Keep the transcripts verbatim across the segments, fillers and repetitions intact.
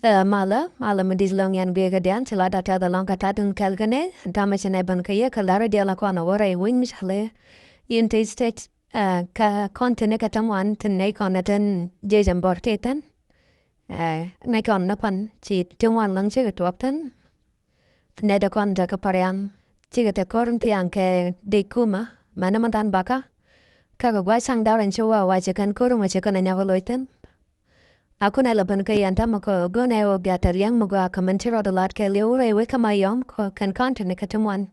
Ɛ, malä, malä mi di̱t lɔ̱ŋ yɛn guiɛ kɛ diaal, ci la da tɛth alɔ̱ŋ kɛ ta̱t in kɛl kɛ nɛ, tamɛ ci nɛ ben kɛ yɛ kɛ la̱rä diaal a kɔn a wä rɛy wi̱ny mi ca lɛ United States, ɛ, kɛ kɔn tin kɛ tämɛ wan tin nɛ kɔn a tin jiɛc ɛn bɔr ti thin. Ɛ, nɛ kɔn nä pan ci ti wan lɔ̱ŋ cikɛ tuɔɔk thin. Nɛ dɛ kɔn tekɛ Pariaŋ cikɛ te ko̱r in thiaŋ kɛ dec kumä mɛn ni mɛ dhan bakä. Kä kɛ gua̱c caŋ da̱r in ci wä wa ci kɛn ko̱r in wä ci kɛn a nyɔk loc thin. A kun ɛ lɛ ben kä yɛn tämɛ kɛ go̱n ɛ wä bia te liɛŋ mi gɔaa kɛ mɛn ci rɔɔd lat kɛ liɛw rɛy wec kä ma yɔm kɛ kɛn kɔn tin kɛ ti muɔ̱n.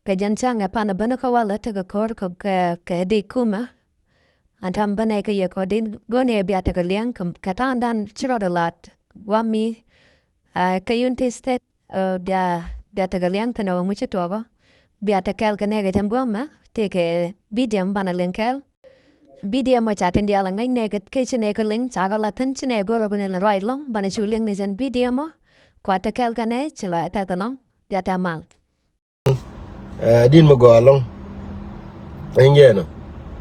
Kɛ jɛn cäŋ ɛ pan ɛ ben kä walɛ tekɛ ko̱r kɛ, kɛ, kɛ dec kumä. An tam ben ɛ kɛ yɛ kɔ dec go̱n ɛ bia tekɛ liɛŋ kɛ, kɛ ta̱a̱ŋdan ci rɔɔd lat. Wa mi, a, kɛ United States, a, bia, bia tekɛ liɛŋ thin ɛ wä mi ci tuɔɔkä. Bia te kɛl kɛ nɛ kɛ jɛn guɔmɛ tekɛ bidiɛm banɛ liŋ kɛl. Bidiɛm ɔ ca tin diaal a ŋäc nɛ kɛ, kɛ ci nɛ kɛ liŋ ca kɛ la thin ci nɛ go̱r ɔ bi ni lɛ ruac lɔ̱ŋ banɛ cu liŋ ni jɛn bidiɛm ɔ. Kua te kɛl kɛ nɛ ci la tɛth lɔ̱ŋ bia te mal. Ɛ, din mi gɔaa lɔ̱ŋ. Ɛn jɛn ɔ.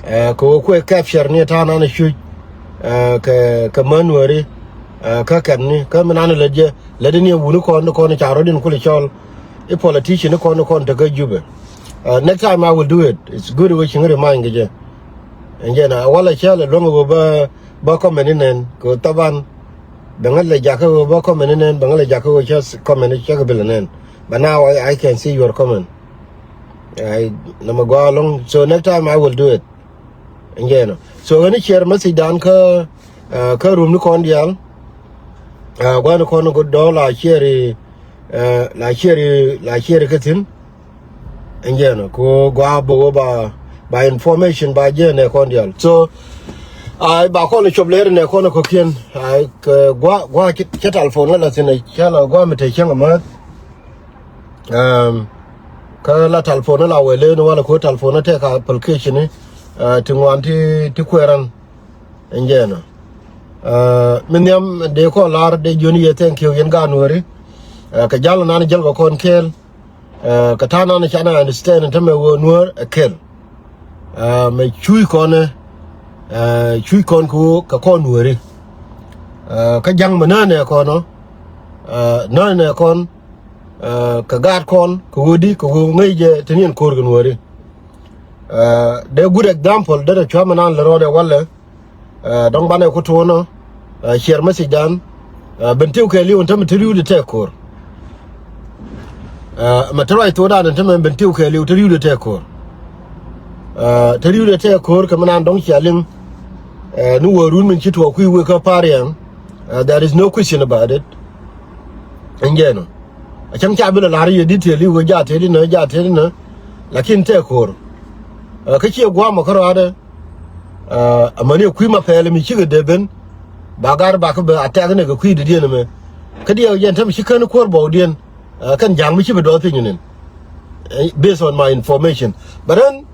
Ɛ, kɛ wä kuɛ capture ni ta̱a̱ nan cuc. Ɛ, kɛ, kɛ män wääri. Ɛ, kä kɛn ni, kä mi nan lät jɛ, lät ni wuni kɔn, ni kɔn ca rɔ̱din kulɛ cɔl. I politician ni kɔn, ni kɔn te kä Jubɛ. Ɛ, next time I will do it. It's good wä ci ŋäri many kɛ jɛ. Ɛn jɛn ɔ, walɛ cäl ɛ luäŋ wä bä, bä comment ni nɛn. Kɛ wä thaban, bɛ ŋäl lɛ jakä wä bä comment ni nɛn, bɛ ŋäl lɛ jakä wä cä comment ni cä kɛ bilɛ nɛn. But now I, I can see your comment. Ai, nɛ mɛ gɔaa lɔ̱ŋ. So next time I will do it. Ɛn jɛn ɔ. So ɣän i̱ share message dan kä, ɛ, kä room ni kɔn diaal. Ɛ, gua̱n kɔn dɔ̱ la share i̱, ɛ, la share i̱, la share i̱ kä thi̱n. Ɛn jɛn ɔ. Kɛ ɣöö gua̱a̱ bä wä ba, ba information ba jɛ nɛ kɔn diaal. So, ai, ba kɔn cop lɛr nɛ kɔn kɔ̱kiɛn. Ai, kɛ gua̱a̱, gua̱a̱ cɛ, cɛ telephone ŋä la thi̱n ɛ cä la gua̱a̱ mi te cäŋ amäth. Ɛm, kä la telephone la wee len walɛ ko telephone tɛk application ni, ɛ, ti ŋuan ti, ti kuɛɛran. Ɛn jɛn ɔ. Ɛ, mi nhiam dee kɔn lar dee jiön yɛ thank you yɛn gaat nuääri. Ɛ, kɛ jal nan jäl kɛ kɔn kɛɛl. Ɛ, kɛ ta̱a̱ nan canɛ understand tämɛ wee nuäär ɛ kɛl. Ɛ, mɛ cuc kɔn ɛ, ɛ, cuc kɔn kɛ wee kɛ kɔn nuääri. Ɛ, kä ja̱ŋ mɛ nään ɛ kɔn ɔ. Ɛ, nään ɛ kɔn. Ɛ, kɛ gaat kɔn kɛ ɣöödi kɛ ɣöö ŋäc jɛ te ni ɛn ko̱o̱r kɛ nuääri. Ɛ, dee good example derɛ cuamɛ nan lɛ rɔɔdɛ walɛ. Ɛ, dɔ̱ŋ banɛ ku tuɔɔnɔ. Ɛ, share message dan. Ɛ, ben tiw kɛɛliw ɛn tämɛ te ri̱wdɛ tɛk ko̱o̱r. Ɛ, mɛ te ruac thuɔɔdan ɛn tämɛ ben tiw kɛɛliw te ri̱wdɛ tɛk ko̱o̱r. Ɛ, te ri̱wdɛ tɛk ko̱o̱r kɛ mi nan dɔ̱ŋ cia liŋ. Ɛ, ni wäärun min ci tuɔɔk kui̱ wek kä Pariaŋ. Ɛ, there is no question about it. Ɛn jɛn ɔ. A cäŋ ca bi lɛ la̱r yɛ detail i̱ wee jaa tëëdi nä, jaa tëëdi nä. Lakin tɛk ko̱o̱r. Ɛ, kä ciɛ gua̱a̱mɔ kärɔaadɛ. Ɛ, amäni kui̱ ma pɛɛl mi cikɛ dee ben. Ba gar ba kä bɛ a tɛk ni kɛ kui̱ dee diɛn ɛmɛ. Kä diɛw jɛn tämɛ ci kän kuäär bɔwdiɛn. Ɛ, kɛn ja̱a̱ŋ mi ci bi dɔɔth piny nɛn. Ɛ, based on my information. But then,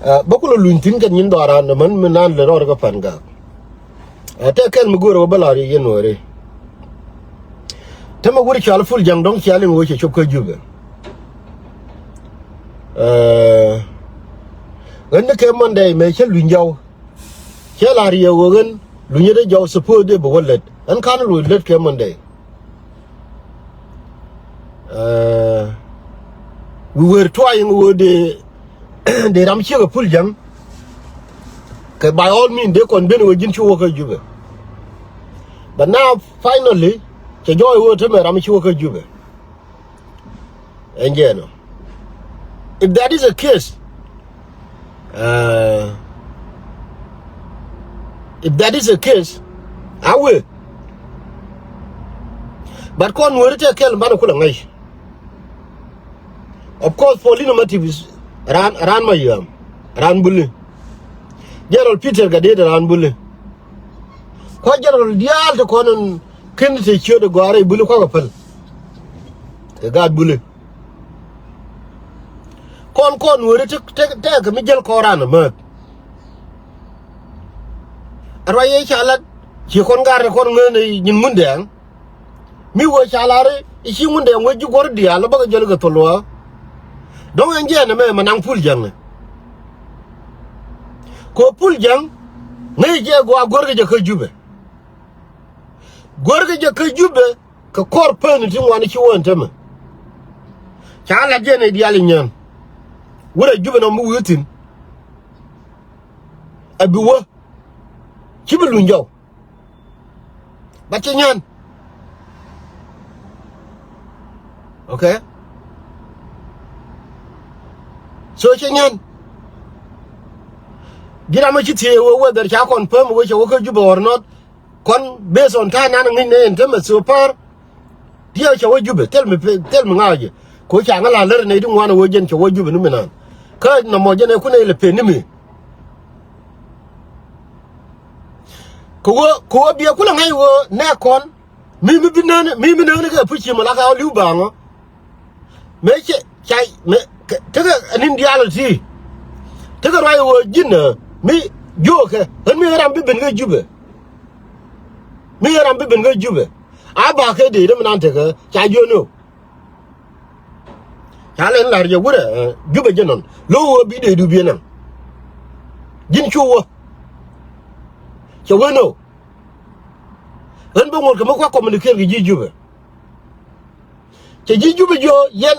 ɛ, bä kulɛ luny thi̱n kɛn nyin dhɔaaran ɛmän mi nan lɛ rɔɔd kä Pan Gak. Ɛ, tɛk kɛl mi go̱o̱rä wä bä la̱r yɛ nuääri. Tämɛ wur cɔal Pul Ja̱ŋ dɔ̱ŋ cia liŋ wee cɛ cop kä Jubɛ. Ɛ, ɣän ni kɛ Monday mëë cä luny jɔw. Cä la̱r yɛ wee ɣän lunyä dee jɔw suppose dee bɛ wä lät. Ɣän ka̱n luny lät kɛ Monday. Ɛ, we were trying wee dee dee ram ciek ɛ Pul Ja̱ŋ. Kɛ by all means dee kɔn ben wee ji̱n ci wä kä Jubɛ. But now finally cɛ jɔɔc wee tämɛ ram ci wä kä Jubɛ. Ɛn jɛn ɔ. If that is a case, ɛ, if that is a case, a wee. But kɔn nuääri tɛk kɛl banɛ kulɛ ŋäc. Of course, Paulino Matip is raan, raan Mayɔm, raan Buli. General Peter Gatdet raan Buli. Kua general diaal ti kɔn in ken te ciöt gɔaa rɛy Buli kua kɛ päl. Kɛ gaat Buli. Kɔn kɔn nuääri te, te, tekɛ mi jäl kɔn raan amäth. A ruac yɛ ca lat, ci kɔn gar ni kɔn ŋäänɛ nyin Ŋundɛɛŋ. Mi wee ca lar i̱ ci Ŋundɛɛŋ wee ji̱ guɔ̱r diaal bakɛ jäl kɛ thol wä. Dɔ̱ŋ ɛn jɛɛn ɛmɛ mɛ naŋ Pul Ja̱ŋ ɛ. Kɛ Pul Ja̱ŋ ŋäc jɛ gɔaa guäärkɛ jɛ kä Jubɛ. Guäärkɛ jɛ kä Jubɛ kɛ kɔr peni ti ŋuan ci wä ɛn tämɛ. Ca lat jɛ nɛy diaal inyään. Wurɛ Jubɛ nɔmɔ mi wi̱i̱ thi̱n. Ɛ bi wä. Ci bi luny jɔw. Ba cɛ nyan. Okay. So cɛ nyan. Ji̱n ram mi ci thiee wee whether ca confirm wee cɛ wä kä Jubɛ or not. Kɔn based on ta̱a̱ nan ŋi̱ny nɛ ɛn tämɛ so far. Diɛ cɛ wä Jubɛ thil mi pe- thil mi ŋa̱c jɛ. Ko ca ŋä la lär nɛ di ŋuan wee jɛn cɛ wä Jubɛ ni mi naan. Kä nɔmɔ jɛn ɛ kun ɛ lɛ pen ni mi. Kɛ ɣöö kɛ ɣöö biɛ kulɛ ŋa̱c ɣöö nɛ kɔn mi mi bi nään mi mi nään kɛ puc ci mɛ la ka li̱w baaŋɔ. Mëë cɛ ca mɛ tekɛ anin diaal ti tekɛ ruac ɣöö ji̱n mi jiökɛ ɣän mi ɣän ram bi ben kä Jubɛ. Mi ɣän ram bi ben kä Jubɛ a ba kɛ dee dee mi nan tekɛ ca jiöni ɣöö. Ca lɛn la̱r jɛ wurɛ Jubɛ jɛ nɔn lo̱k ɣöö bi dee du biɛ naŋ. Ji̱n cu wä cɛ wen ɣöö ɣän bä ŋuɔ̱t kɛ mi kua̱ communicate kɛ ji̱ Jubɛ. Cɛ ji̱ Jubɛ jiö yɛn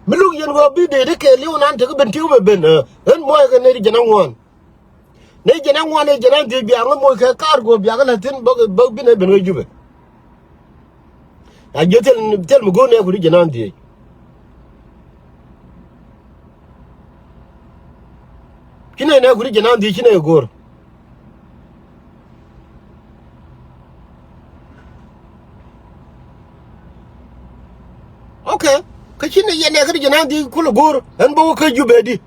mi luk yɛn ɣöö bi dee dee kɛ li̱w nan tekɛ ben ti̱w bɛ ben ɣän muɔ̱ɔ̱c kɛ nɛy ti jɛn aŋuan. Nɛy jɛn aŋuan nɛy jɛn an dhiec biakä moc kɛ kaar guɔ biakä la̱th thi̱n bä bä bi nɛy ben kä Jubɛ. A jiö thil thil mi go̱o̱r nɛy kudi jɛn an dhiec. Ci nɛy nɛy kudi jɛn an dhiec ci nɛy go̱o̱r. Okay. Kä ci ni yɛn nɛ kä di jɛ nan di kulɛ go̱o̱r ɛn bä wä kä Jubɛ di.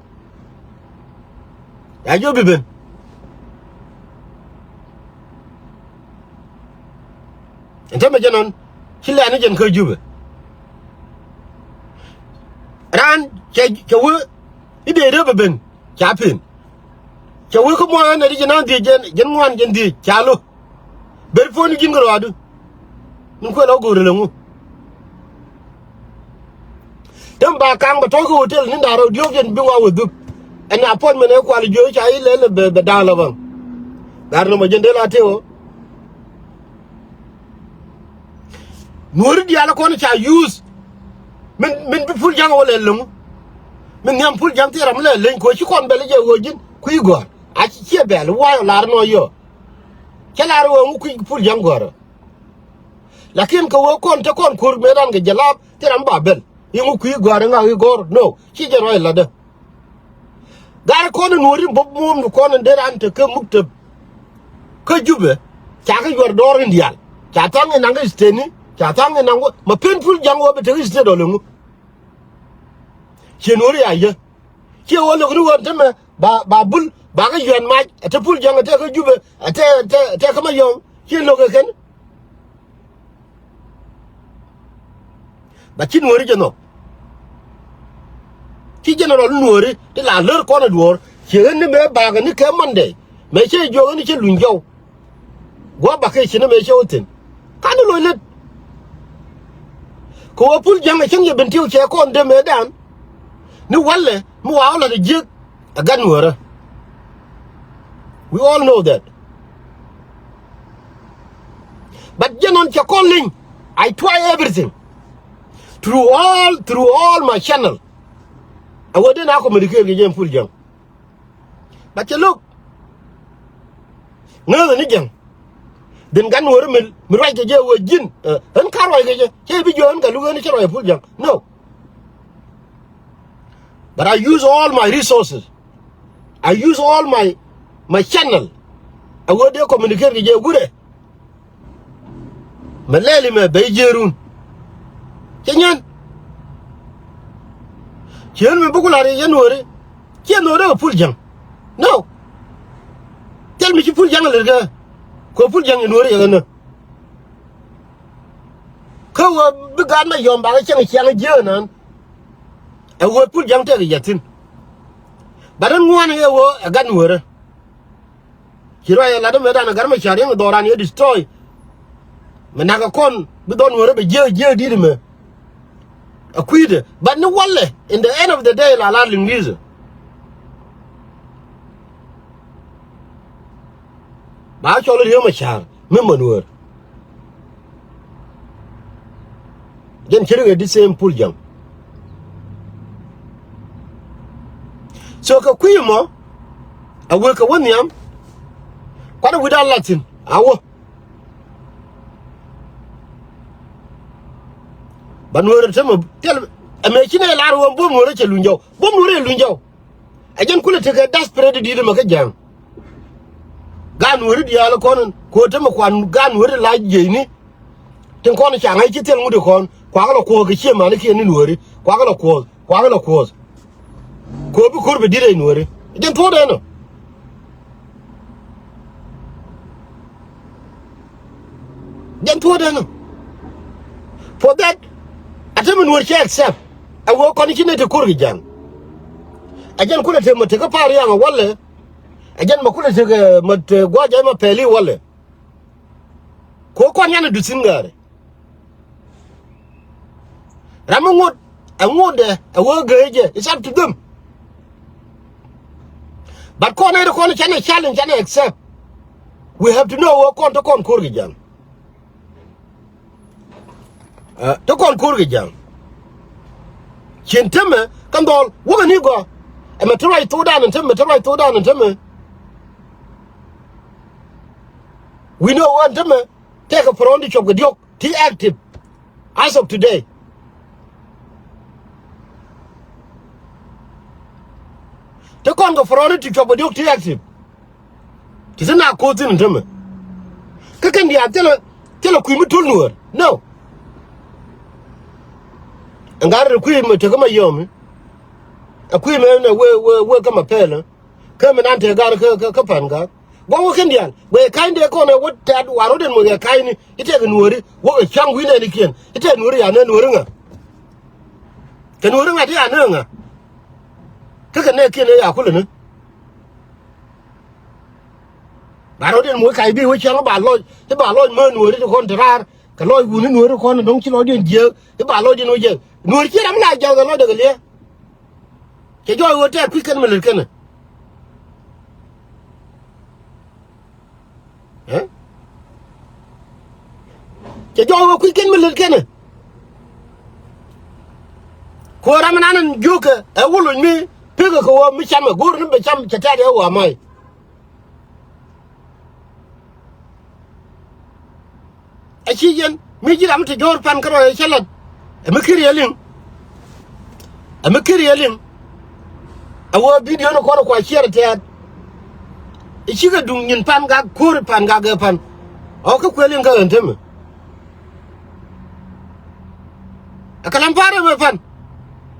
Ya jɔ bi ben. Ɛn tämɛ jɛ nɔn ci lɛ̈ɛ̈n ni jɛn kä Jubɛ. Raan cɛ cɛ wä i̱ dee dee bɛ ben ca pen. Cɛ wee kä muɔ̱ɔ̱n ɛn ɛ di jɛ nan dhiec jɛn jɛn ŋuan jɛn dhiec ca lo̱k. Ber puɔ̱n ji̱n kɛ rɔɔdu. Min kuɛ lɔ go̱o̱r ɛlɛ ŋu. Däm ba ka̱ŋ bɛ tɔ̱ kä hotel ni da̱r rɛw diɔ̱ɔ̱k jɛn bi ŋuan wä dhuk. Ɛn appointment ɛ kual jiöö ca ilɛ lɛ bɛ bɛ da̱a̱ŋ lɔ baŋ. Da̱r nɔmɔ jɛn dee la tëë ɣöö. Nuɔ̱ri diaal kɔn ca use. Min min bi pul ja̱ŋ wä lɛ lo̱ŋ. Min nhiam pul ja̱ŋ thil ram lɛ leny kɛ ɣöö ci kɔn bɛl jɛ ɣöö ji̱n kui̱ gɔ̱a̱r. A ci ciɛ bɛl wa̱a̱ lar nɔ yɔ. Cä lar ɣöö ŋu kui̱ pul ja̱ŋ gɔ̱a̱r. Lakin kɛ ɣöö kɔn te kɔn ko̱r mëë ran kɛ jɛ laap thil ram ba bɛl i̱ ŋu kui̱ gɔ̱a̱r i̱ ŋak i̱ gɔ̱r no ci jɛ ruac latdä. Gat kɔn in wä rin bä muɔ̱ɔ̱m ni kɔn in dee ran te kä muk te kä Jubɛ. Ca kä yuɔr dɔɔr in diaal ca thaŋ in naŋ kä state ni ca thaŋ in naŋ wä ma pen pul ja̱ŋ wä bɛ te kä state ɔ leŋu. Cien wä ri a yä ciɛ wä lök ni wä te mɛ ba ba bul ba kä yuɛn mac ɛ te pul ja̱ŋ ɛ te kä Jubɛ ɛ te te te kä ma yɔ̱ŋ cien lök ɛ kɛn. Ba ci nuɔ̱ɔ̱ri jɛ nhɔk. Ci general nuɔ̱ɔ̱ri ti la lär kɔn ɛ duɔ̱ɔ̱r. Ci ɣän ni mëë bakɛ ni kɛ Monday mëë cɛ jiɔk ɣän ni cɛ luny jɔw. Gua̱a̱ bakɛ ci ni mëë cɛ wä thi̱n. Kan ni loc lät. Kɛ wä pul ja̱ŋ ɛ cäŋ yɛ ben tiw cɛ kɔn dee mëë dan. Ni walɛ mi wa wä lat ɛ jiäk. Ɛ gat nuɔ̱ɔ̱rä. We all know that. But jɛ nɔn cɛ kɔn liŋ. I try everything. Through all, through all my channel. Ɛ wä den a communicate kɛ jɛ ɛn pul ja̱ŋ. But cɛ lo̱k. Ŋääthä ni ja̱ŋ. Dhin gat nuɔ̱ɔ̱rä mi mi ruac kɛ jɛ wä ji̱n. Ɛ ɣän ka ruac kɛ jɛ cɛ bi jiɔ ɣän ka luk ɣän cɛ ruac ɛ pul ja̱ŋ. No. But I use all my resources. I use all my my channel. A wä dee communicate kɛ jɛ gurɛ. Mɛ lɛli mɛ bɛ jiɛrun. Cɛ nyan. Ciɛ mi buk lar yɛ nuɔri. Ciɛ nuɔri kɛ pul ja̱ŋ. No. Tɛl mi ci pul ja̱ŋ lɛr kɛ. Kɛ pul ja̱ŋ yɛ nuɔri yɛ kɛ nä. Kä wä bi gaat mɛ yɔm bakɛ cɛŋ ciaŋ jiääk nan. Ɛ wä pul ja̱ŋ tɛk yɛ thi̱n. Bat in ŋuan yɛ wä ɛ gat nuɔrä. Ci ruac ɛ lat ɛmɛ dan ɛ gat mɛ ca riɛŋ dhɔran yɛ destroy. Mɛ nak ɛ kɔn bi dhɔn nuɔrä bɛ jiääk jiääk di̱t ɛmɛ. Ɛ kui̱dɛ bat ni walɛ in the end of the day la la liŋ li̱thɛ. Ba cɔl Riek Machar mi män wär. Jɛn ci ri kɛ di same pul ja̱ŋ. So kɛ kui̱ mɔ a wek kɛ wä nhiam. Kuat a wi̱i̱ da̱a̱n la̱t thi̱n a wä. Ba nuɔ̱ɔ̱rɛ te mɛ tiɛl ɛmɛ ci nɛ lar wä buɔ̱m nuɔ̱ɔ̱rɛ cɛ luny jɔw. Buɔ̱m nuɔ̱ɔ̱rɛ luny jɔw. Ɛ jɛn kulɛ tekɛ desperate di̱t ɛmɛ kä ja̱a̱ŋ. Gaat nuɔ̱ɔ̱ri diaal kɔn in ko̱ te mɛ kuan gaat nuɔ̱ɔ̱ri la jieyni. Tin kɔn ca ŋäc ci thil ŋut ikɔn kuak lɔ kuɔth kɛ cie mani kiɛn ni nuɔ̱ɔ̱ri kuak lɔ kuɔth kuak lɔ kuɔth. Ko̱ bi ko̱r bi di̱t ɛ nuɔ̱ɔ̱ri jɛn thuɔ̱ɔ̱dɛ nɔ. Jɛn thuɔ̱ɔ̱dɛ nɔ. For that a te mi nuɔ̱ɔ̱ri cɛ accept. Ɛ wee kɔn ci nɛ ti ko̱r kɛ ja̱a̱ŋ. Ɛ jɛn kulɛ te mɛ te kä par yaŋ ɛ walɛ. Ɛ jɛn mɛ kulɛ te kɛ mɛ te gua̱a̱c ɛ mɛ pɛli walɛ. Ko kɔn yan a duth thi̱n ŋa̱a̱ri. Ram mi ŋot ɛ ŋotdɛ ɛ wee gee jɛ, it's up to them. But kɔn ɛ ri kɔn canɛ challenge canɛ accept. We have to know wee kɔn te kɔn ko̱r kɛ ja̱a̱ŋ. Te kɔn ko̱r kɛ ja̱a̱ŋ. Cien temɛ kä dhɔl wäkɛ ni gɔaa. Ɛmɛ te ruac thokdan ɛn temɛ te ruac thokdan ɛn temɛ. We know ɛn temɛ tɛkɛ pärɔn ti cuɔp kɛ diɔ̱k ti active as of today. Te kɔn kɛ pärɔn ti cuɔp kɛ diɔ̱k ti active. Ti ti na ko̱o̱th thi̱n ɛn temɛ. Kä kɛn diaal thilɛ thilɛ kui̱ mi tul nuɔ̱ɔ̱r no. Ɛn gat rɛ kui̱ mɛ tekä ma yɔmi. Ɛ kui̱ mɛ nɛ wee wee wee kä ma pɛlä. Kä mi nan te gat kä kä kä pan gat. Gua̱ŋ wä kɛn diaal guɛ ka̱ny dee kɔn ɛ wä tɛt war wä den mɔ yɛ ka̱ny ni. Itɛ kɛ nuɔ̱ɔ̱ri wä kɛ ca̱ŋ wi̱n ɛn ikiɛn itɛ nuɔ̱ɔ̱ri ya nɛ nuɔ̱ɔ̱ri ŋa. Kɛ nuɔ̱ɔ̱ri ŋa ti ya nɛ ŋa. Kä kɛ nɛ kiɛn ɛ ya kulɛ ni. Ba rɔ̱diɛn muɔc kac bi wä cäŋ ba lɔc i̱ ba lɔc mä nuɔ̱ɔ̱ri ti kɔn ti raar kɛ lɔc wuni nuɔ̱ɔ̱ri kɔn dɔ̱ŋ ci lɔcdiɛn jiääk i̱ ba lɔcdiɛn wä jiääk. Nuɔ̱ɔ̱ri ci ram la ja̱th ɛ lɔcdɛ kɛ liɛ. Cɛ jɔɔc wä tɛɛk kui̱ kɛn mi lät kɛnɛ. Ɛ? Cɛ jɔɔc wä kui̱ kɛn mi lät kɛnɛ. Ku ram nan in jiökɛ ɛ wä lony mi pekɛ kɛ wä mi cam ɛ go̱o̱r ni bɛ cam cɛ tɛɛt ɛ wä amai. Ɛ ci yɛn mi ji̱ ram ti jo̱o̱r pan kärɔa ɛ cä lat. Ɛ mi kiri ɛ liŋ. Ɛ mi kiri ɛ liŋ. Ɛ wä bidio ni kɔn kua ciɛr tɛɛt. Ɛ cikɛ duŋ nyin pan gak ko̱ri pan gak ɛ pan. Ɔ kä kuɛ liŋ kä ɣän temɛ. Ɛ kɛ lam pa̱a̱r ɛmɛ pan.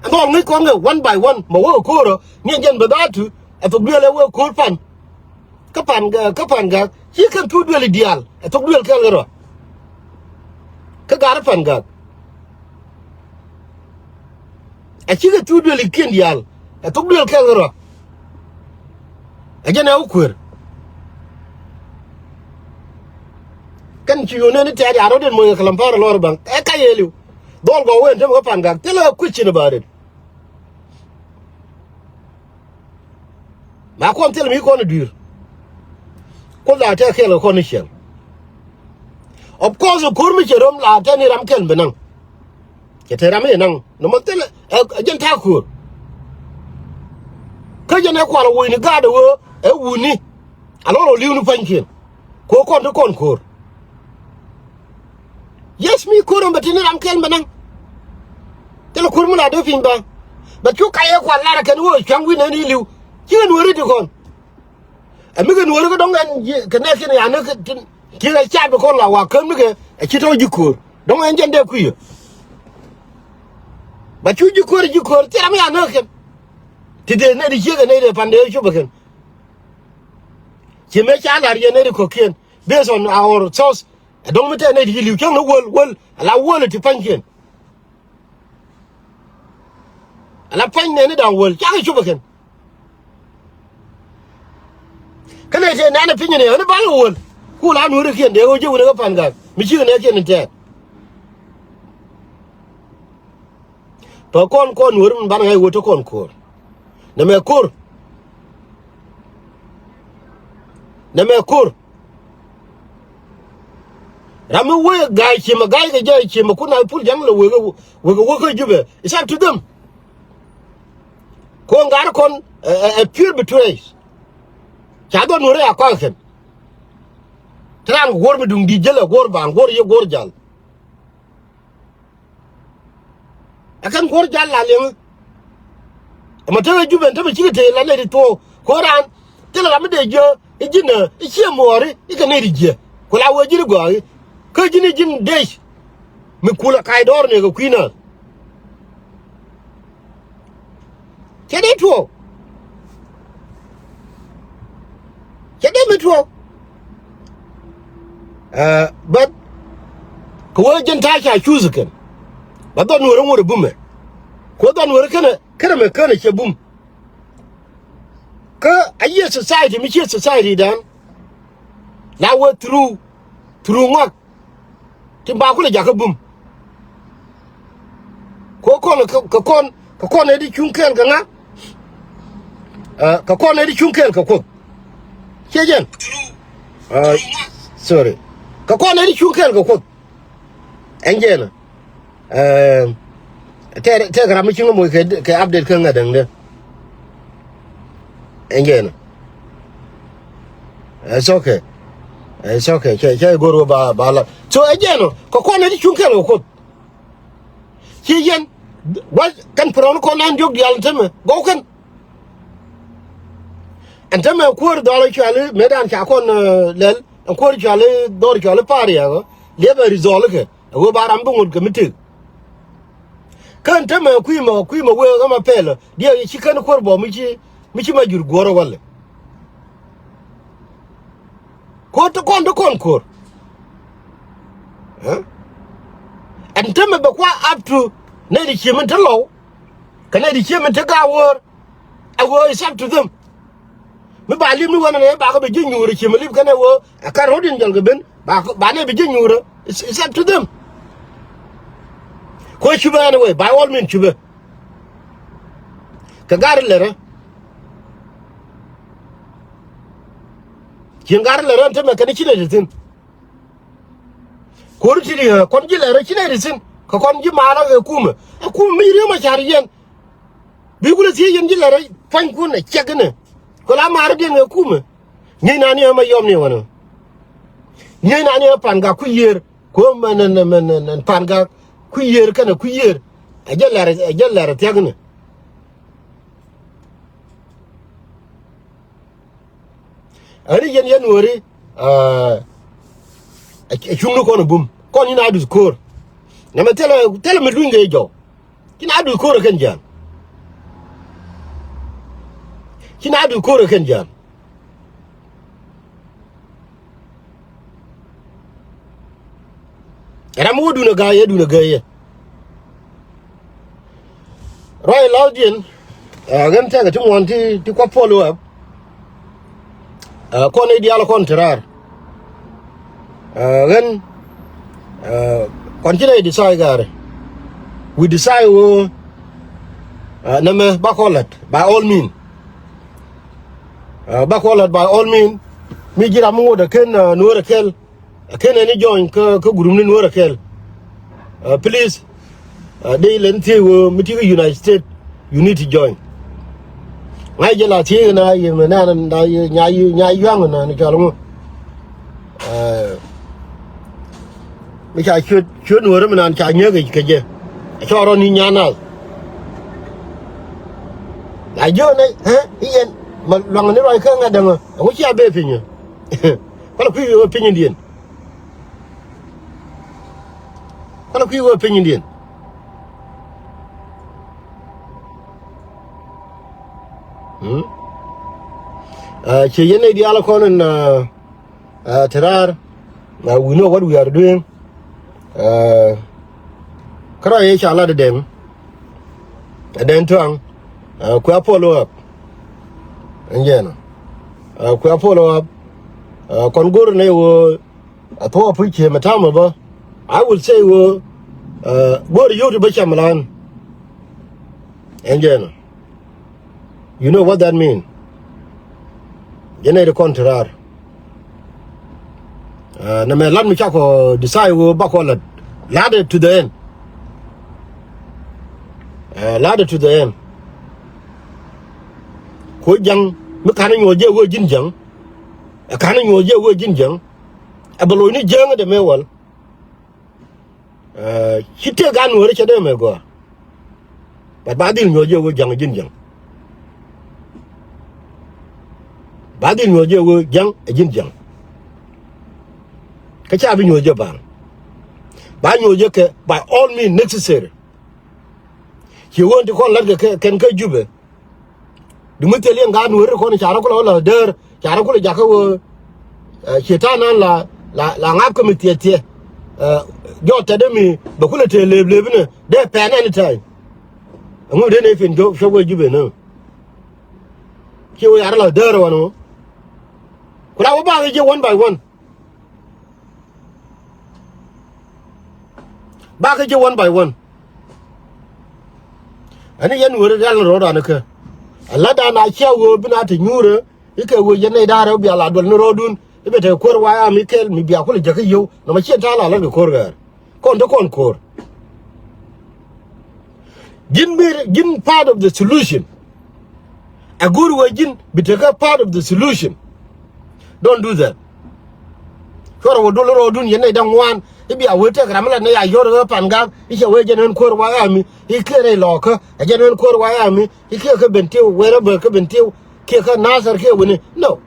Ɛ dhɔl ŋäc kɔn kɛ one by one mɛ wä ɛ ko̱rä ni ɛ jɛn bɛ dhaatu. Ɛ thok duël ɛ wä ɛ ko̱r pan. Kä pan gak kä pan gak ci kɛn thuk duël i̱ diaal ɛ thuk duël kɛl kärɔa. Kä gat ɛ pan gak. Ɛ ci kɛ thuk duël i̱ kiɛn diaal ɛ thuk duël kɛl kärɔa. Ɛ jɛn ɛ wä kueer. Kɛn ci yonɛ ni tɛɛt ya rɔ̱diɛn moc ɛ kɛ lam pa̱a̱r ɛ lɔr baŋ ɛ ka yeliw. Dhɔl gɔw wen temɛ kä pan gak thilɛ ɛ kui̱ cin ɛ ba̱a̱ ret. Ma kɔn thil mi kɔn i̱ dui̱r. Kuoth la tɛk kɛɛl kɛ kɔn i̱ ciɛl. Of course ko̱r mi cɛ röm la tɛn i̱ ram kɛl bi naŋ. Cɛ te ram i̱ naŋ nɔmɔ thil ɛ jɛn ta̱a̱ ko̱r. Kä jɛn ɛ kual ɛ woc ni gaat ɛ ɣöö ɛ wuni. A lɔr ɔ li̱w ni pua̱nykiɛn. Ko̱r kɔn ti kɔn ko̱r. Yes mi ko̱r ɛn bɛ tini ram kɛl bɛ naŋ. Thilɛ ko̱r mi la dee piny bä. Bɛ cu kayɛ kual lar kɛn wee cua̱ŋ wi̱n ɛn i̱ li̱w. Ci kɛ nuɔ̱ɔ̱ri ti kɔn. Ɛ mi kɛ nuɔ̱ɔ̱ri kä dɔ̱ŋ ɛn kɛ nɛɛkiɛn ya näk tin ci kɛ caat bi kɔn la wa käm nikɛ. Ɛ ci tɔ̱ ji̱ ko̱r dɔ̱ŋ ɛn jɛn dee kui̱. Bɛ cu ji̱ ko̱r ji̱ ko̱r thil ram ya näk kɛn. Ti dee nɛy ti ciek ɛ nɛy dee pan dee cop ɛ kɛn. Ci mëë ca la̱r yɛn nɛy ti kɔ̱kiɛn based on our source. Ɛ dɔ̱ŋ mi tɛɛr nɛy ti ci li̱w cäŋ ni wäl wäl ala wäl ɛ ti pa̱nykiɛn. Ala pa̱ny nɛɛni da̱ŋ wäl cakɛ cop ɛ kɛn. Kä nɛy tëë nɛɛni piny ni ɣän i̱ bal ɛ wäl ku la nuɔ̱ɔ̱rikiɛn dee ɣöö ji̱ wuni kä pa̱n gak mi cikɛ nɛɛkiɛn in tɛɛr. Pä kɔn kɔn nuɔ̱ɔ̱ri min banɛ ŋa̱c ɣöö te kɔn ko̱o̱r. Nɛmɛ ko̱r. Nɛmɛ ko̱r. Ram mi wee ga̱a̱c ciemɛ, ga̱a̱c kɛ jɛ ciemɛ, kun na pul ja̱ŋ lɛ wek, wek, wek kä Jubɛ. It's up to them. Kɔn gat kɔn, ɛ, ɛ, ɛ pure betrayers. Ca dhɔn Nuɔrɛ a kɔakɛ kɛn. Te raan kɛ guɔ̱r mi duŋ di̱t jälɛ, guɔ̱r ba̱a̱ŋ, guɔ̱r yɛ, guɔ̱r jal. Ɛ kɛn kuɔr jal la liŋ. Ɛmɛ te wee Jubɛ ɛn te mɛ cikɛ tëë la nɛy ti tuɔɔk. Kuɔr raan thilɛ ram mi dee jiö i̱ ji̱n ɛ i̱ ciɛ muɔɔri i̱ kɛ nɛy ti jiɛ. Ku la wee ji̱n i̱ gɔaa i̱ kä ji̱n i̱ ji̱n dec. Mi kulɛ kac dɔɔr ni kɛ kui̱ naath. Cɛ dee tuɔɔk. Cɛ dee mi tuɔɔk. Ɛ, but kɛ wee jɛn ta̱a̱ ca cuuth kɛn. Ba dhɔn Nuɔrɛ ŋot ɛ bumɛ. Kɛ wee dhɔn Nuɔrɛ kɛnɛ, kɛnɛ mɛ kɛnɛ cɛ bum. Kä a yiëë society, mi ciɛ society dan. La wee through, through ŋɔak. Ti ba kulɛ jakä bum. Kɛ kɔn, kɛ, kɛ kɔn, kɛ kɔn ɛ di cuŋ kɛɛl kɛ ŋa? Ɛ, kɛ kɔn ɛ di cuŋ kɛɛl kɛ Kuoth. Ciɛ jɛn. Ɛ, sorry. Kɛ kɔn ɛ di cuŋ kɛɛl kɛ Kuoth. Ɛn jɛn. Ɛ, tɛk, tɛk ram mi ci ŋä moc kɛ, kɛ update kä ŋa däŋdɛ. Ɛn jɛn. It's okay. It's okay. Cɛ, cɛ go̱r wä ba, ba la. So, ɛ jɛn ɔ, kɛ kɔn ɛ ti cuŋ kɛl kɛ Kuoth. Ci yɛn, wa, kɛn pärɔn kɔn an diɔk diaal ɛn tämɛ. Gɔw kɛn. Ɛn tämɛ kuäär dhɔl cuali, mëë dan ca kɔn, ɛ, lɛl. Ɛn kuäär cuali, dhɔr cuali pa̱a̱r yɛ, ɛ. Liɛpɛ ri dhɔl kɛ. Ɛ wee ba ram bi ŋot kɛ mi tëk. Kä ɛn tämɛ kui̱ mɔ, kui̱ mɔ wee ɣä ma pɛlä. Diɛ ci kän kuäär bɔ mi ci, mi ci ma jur guɔ̱rä walɛ. Ko̱r ti kɔn ti kɔn ko̱r. Ɛ? Ɛn tämɛ bɛ kua up to nɛy ti cie min ti lɔw. Kɛ nɛy ti cie min ti gaawäär. Ɛ wee it's up to them. Mi ba lip ni wänɛ nɛ ba kɛ bi ji̱ nyuurä ci mi lip kɛnɛ wee ɛ kar ro̱diɛn jɔl kɛ ben ba, ba nɛ bi ji̱ nyuurä. It's, it's up to them. Kuɛ cupɛ anyway, by all means cupɛ. Kɛ gar lɛrä. Cieŋ gar lɛrä ɛn tämɛ kɛn ci nɛ ti thi̱n. Ko̱ri ti ri ɣä kɔn ji̱ lɛrä ci nɛ ti thi̱n. Kɛ kɔn ji̱ maarä kɛ kumɛ. Ɛ kumɛ mi ri̱ew ma ca̱r yɛn. Bi kulɛ thiec yɛn ji̱ lɛrä pua̱nykun ɛ ciɛk inɛ. Kɛ la maarä diɛn kɛ kumɛ. Ŋi̱i̱c nani ɛ ma yɔm ni wänä. Ŋi̱i̱c nani ɛ pan gak kui̱ yiër. Kuɛ mɛn ɛn, ɛn, ɛn, ɛn, ɛn pan gak kui̱ yiër kɛnɛ kui̱ yiër. Ɛ jɛ lɛr, ɛ jɛ lɛr ɛ thiäk inɛ. Ɛ ri yɛn yɛn wääri, ɛ, ɛ, ɛ cuŋni kɔn ɛ bum. Kɔn in a duth ko̱r. Nɛmɛ thilɛ, thilɛ mi luny kɛ jɔw. Ci na duth ko̱r ɛ kɛn jian. Ci na duth ko̱r ɛ kɛn jian. Ram mi wä dun a ga̱a̱c yɛ, dun a ga̱a̱c yɛ. Ruac la̱thdiɛn, ɛ, ɣän tɛkɛ ti ŋuan ti, ti kua puɔl wä. Ɛ, kɔn i̱ diaal kɔn ti raar. Ɛ, ɣän, ɛ, kɔn ci nɛ decide gaari. We decide wä, ɛ, nɛmɛ ba kɔn la̱t, by all means. Ɛ, ba kɔn la̱t by all means. Mi ji̱ ram mi ŋot ɛ ken, ɛ, Nuɔ̱ɔ̱r ɛ kɛl. Ɛ ken ɛn i̱ join kä, kä group ni Nuɔ̱ɔ̱r ɛ kɛl. Ɛ, please. Ɛ, dee ilɛn thiec wä mi ti kä United States, you need to join. Ŋa̱c jɛ la thiec na yɛ mɛ nɛn na yɛ nya, nya yuaŋ na ni cɔl ŋu. Ɛ, mi ca cuet, cuet Nuɔ̱ɔ̱r mi nan ca nyäk kɛ jɛ. Ɛ cɔɔr rɔ ni nyan nath. Na jiö nɛ, ɛ, i̱ yɛn, ma luaŋ ni ruac kä ŋa̱t däŋä. Ɛŋu cia bee piny ɛ? Kɔlɛ kui̱ wee piny indiɛn. Kɔlɛ kui̱ wee piny indiɛn. Hmm? Ɛ, ciɛ yɛn nɛy diaal kɔn in, ɛ, ɛ, te raar. Ɛ, we know what we are doing. Ɛ, kärɔa yɛ ca lat ɛ dɛŋ. Ɛ dɛŋ tuaŋ. Ɛ, kuɛ a follow up. Ɛn jɛn ɔ. Ɛ, kuɛ a follow up. Ɛ, kɔn go̱r nɛ wee a thuɔɔk puc ciëmɛ ta̱mɛ bä. I will say wee, ɛ, go̱r yio̱w ti bä cam lan. Ɛn jɛn ɔ. You know what that mean? Jɛn ɛ di kɔn ti raar. Ɛ, nɛmɛ lat mi cakɔ decide ɣöö bakɔ lat. Lat it to the end. Ɛ, lat it to the end. Ko ja̱ŋ mi ka̱n nyuɔ̱th jɛ ɣöö ji̱n ja̱ŋ. Ɛ ka̱n nyuɔ̱th jɛ ɣöö ji̱n ja̱ŋ. Ɛ bɛ lo̱cni ja̱ŋ dee mëë wäl. Ɛ, ci tëë gan nuɔ̱ɔ̱ri cɛ dee mɛ gɔaa. But ba dhil nyuɔ̱c jɛ ɣöö ja̱ŋ ɛ ji̱n ja̱ŋ. Ba dhil nyuɔ̱c jɛ ɣöö ja̱ŋ ɛ ji̱n ja̱ŋ. Kä ca bi nyuɔ̱c jɛ ba̱a̱n. Ba nyuɔ̱c jɛ kɛ by all means necessary. Ci ɣöö ti kɔn la̱t kɛ kɛ kɛn kä Jubɛ. Di mi thil yɛn gaat nueeri kɔn ca rɔ kulɛ wä lɔ däär, ca rɔ kulɛ jakä wä, ɛ, ci ta̱a̱ nan la, la, la ŋa̱p kä mi thieth thieth. Ɛ, jɔɔt tɛt dee mi bɛ kulɛ tëë lëëp lëëp inɛ dee pɛn anytime. Ɛŋu dee nɛ fin jɔk cɔk wee Jubɛ nä. Ci wä ya rɔ lɔ däär wan wä. Ku la wä bakɛ jɛ one by one. Bakɛ jɛ one by one. Ɛn yɛn weri rial ni ro̱o̱dan kä. Ɛ la̱tdan a cia ɣöö bi na te nyuurä. I̱ kɛ ɣöö yɛn nɛy da̱rä bia la duɔl ni ro̱o̱dun. I̱ bɛ te kuäär wayam i̱ kɛl mi bia kulɛ jäkä yio̱w. Nɔmɔ ciɛn ta̱a̱ la lät kɛ ko̱r gɛɛr. Kɔn te kɔn ko̱r. Ji̱n mi, ji̱n part of the solution. Ɛ go̱o̱r wee ji̱n bi tekä part of the solution. Don't do that. Cuɔrɛ wä dol rɔɔdun yɛn nɛy da̱ŋ ŋuan i̱ bia wee tɛk ram mi la nɛy a yɔr ɣä pan gak i̱ cɛ wee jɛn ɣän ko̱r wayami i̱ kiɛ nɛy lɔɔkä ɛ jɛn ɣän ko̱r wayami i̱ kiɛ kä ben tiw wɛrɛ bä kä ben tiw kiɛ kä nathɛr kiɛ wini. No.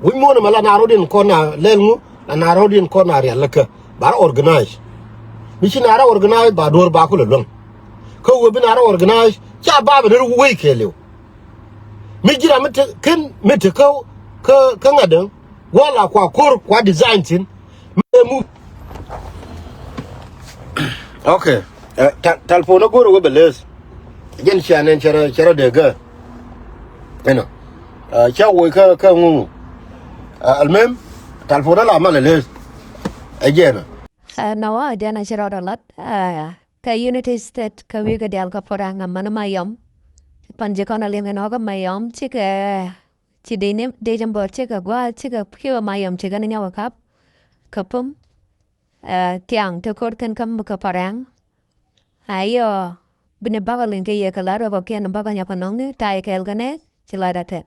Wi̱c muɔ̱ɔ̱n ɛmɛ la na rɔ̱diɛn kɔn na lɛl ŋu la na rɔ̱diɛn kɔn na rial lä kä ba rɔ organize. Mi ci na rɔ organize ba duɔ̱ɔ̱r ba kulɛ luäŋ. Kä wee bi na rɔ organize ca ba bɛ ni rɔ wei kɛɛliw. Mi ji̱ ram mi te ken mi te kä kä kä ŋa̱t däŋ gua̱a̱ la kua ko̱r kua design thi̱n. Mi te mu. Okay. Ɛ, tal-, talpon a go̱o̱r a wee bɛ leeth. Jɛn cia nɛn cɛ rɔ, cɛ rɔ dee gä. Ɛnɔ. Ɛ, ca woc kä, kä ŋuŋ. Ɛ, almem, talpon a la mal a leeth. Ɛ jɛn a. Ɛ, nɔ wa jɛn a ci rɔɔd a lat. Ɛ, kä Unity State kä wi̱i̱ kɛ diaal kä Pɔraŋ a män Mayɔm. Pan ji̱ kɔn a liŋ ɛn ɣɔk a Mayɔm cikɛ, ci dec ni, dec in bɔr cikɛ gua̱a̱ cikɛ kiɛ Mayɔm cikɛ ni nyɔk a kap. Kä pum. Ɛ, thiaŋ te ko̱r thi̱n kä mi kä Pɔraŋ. Ayɔ, bi ni bakɔ liŋ kɛ yɛ kɛ la ruɔp kɔkiɛn bakɔ nyɔk kɛ nɔŋni ta̱a̱ kɛɛl kɛ nɛ ci la da tɛt.